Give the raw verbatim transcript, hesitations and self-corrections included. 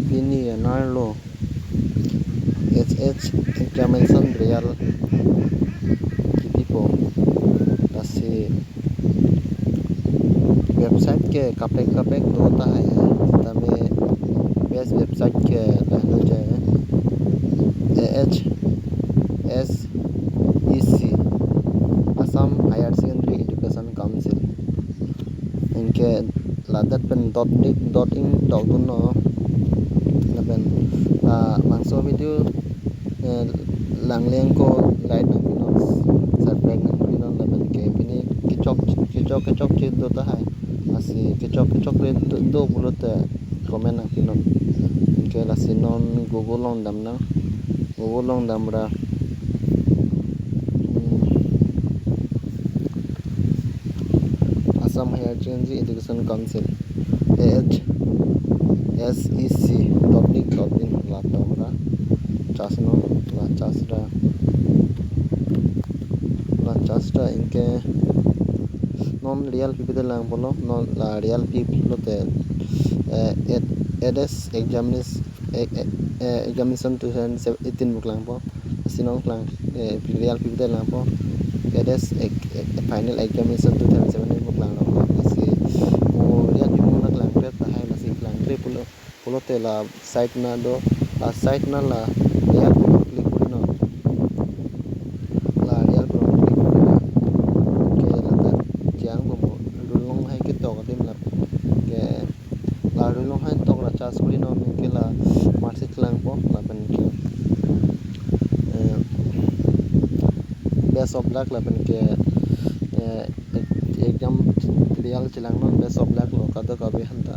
Pini anerlo H H examination real kipipo. Lasi website ke kaprek kaprek do tahai, tame best website ke lahelo je A H S E C, Assam Higher Secondary Education Council. Anke ladak pen dot nik dot in tokdunnon. Lapen labangso video, eh, langle ako like nangpinon, subscribe nangpinon, lapen ke pini kechok kechok kechokche do tahai. Lasi kechok kechokche do, do pulote comment nangpinon. Anke lasi non Google along damnang. Google along damra, hmm, Assam Higher Secondary Education Council, A H S E C dot nik dot in, la tokra search non, la search ra, la search ra anke non real pipedet lang pulo, non la real pi pulote, eh, H S examination, eh, eh, eh, examination two thousand eighteen pu klangpo. Lasi non klang, eh, real pipedet langpo. H S ex-, eh, final examination two thousand seventeen pu klang nangpo. Lasi mo real pi mo nangklangkre tahai, lasi klangkre pulo, pulote la site na do, la site na la real pu click korinon. La real pu click korinon. Anke ladak jang ko mo roll along hai ketok adim la. Anke la roll along hai tokra search korinon, anke la marksheet klangpo, lapen ke, eh, best of luck, lapen ke, eh, exam real chelangnon, best of luck lo kadokave aphanta.